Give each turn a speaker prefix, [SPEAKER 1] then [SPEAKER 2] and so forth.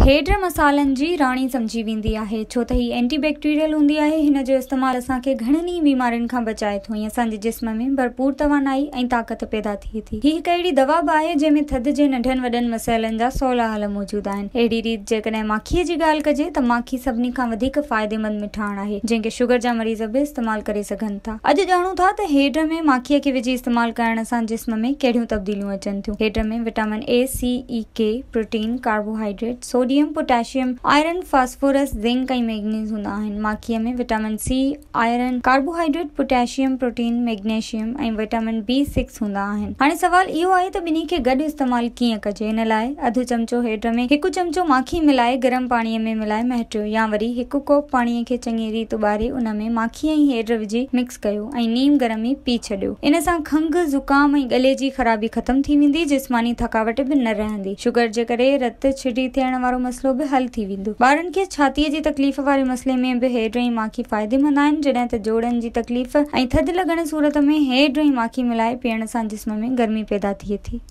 [SPEAKER 1] Head مصالحن جي راڻي سمجهي ويندي آهي، ڇو ته هي اينٽي بيڪٽيريل هوندي آهي. هن جو استعمال اسان کي گهڻن ئي بيمارين کان بچائي ٿو ۽ اسان جي جسم ۾ ڀرپور توانائي ۽ طاقت پيدا ٿئي ٿي. هي هڪ اهڙي دوا به آهي جنهن ۾ ٿڌ جي ننڍن وڏن مسئلن جا سولا حل موجود آهن. اهڙي ريت جيڪڏهن ماکيء جي ڳالهه ڪجي ته ماکي سڀني کان وڌيڪ فائديمند مٺاڻ آهي جنهن کي شگر جا مريض به استعمال ڪري سگهن ٿا. اڄ ڄاڻون ٿا ته هيڊ ۾ ماکيء کي وجهي استعمال ڪرڻ سان جسم ۾ ڪهڙيون تبديليون اچن ٿيون. Head ۾ vitamin A, C, E, K, protein, carbohydrate, sodium, potassium, iron, phosphorus, zinc ۽ manganese هوندا آهن. ماکيء ۾ vitamin C, iron, carbohydrate, potassium, protein, magnesium ۽ vitamin B six هوندا آهن. هاڻي سوال اهو آهي ته ٻنهي کي گڏ استعمال ڪيئن ڪجي؟ ان لاء اڌ چمچو هيڊ ۾ هڪ چمچو ماکي ملائي گرم پاڻيء ۾ ملائي مهٽيو يا وري هڪ ڪوپ پاڻيء کي چڱي ريت اٻاري ان ۾ ماکي ۽ هيڊ وجهي مڪس ڪيو ۽ نيم گرم ئي پي ڇڏيو. ان سان کنگهه، زڪام ۽ ڳلي جي خرابي ختم ٿي ويندي، جسماني ٿڪاوٽ به نه رهندي. شگر جي ڪري رت ڇڊي ٿيڻ وارو مسئلو به حل ٿي ويندو. ٻارن کي ڇاتيء جي تڪليف واري مسئلي ۾ به هيڊ ۽ ماکي فائديمند آهن، جڏهن ته جوڙن جي تڪليف ۽ ٿڌ لڳڻ صورت ۾ هيڊ ۽ ماکي ملائي پيئڻ سان جسم ۾ گرمي پيدا ٿئي ٿي.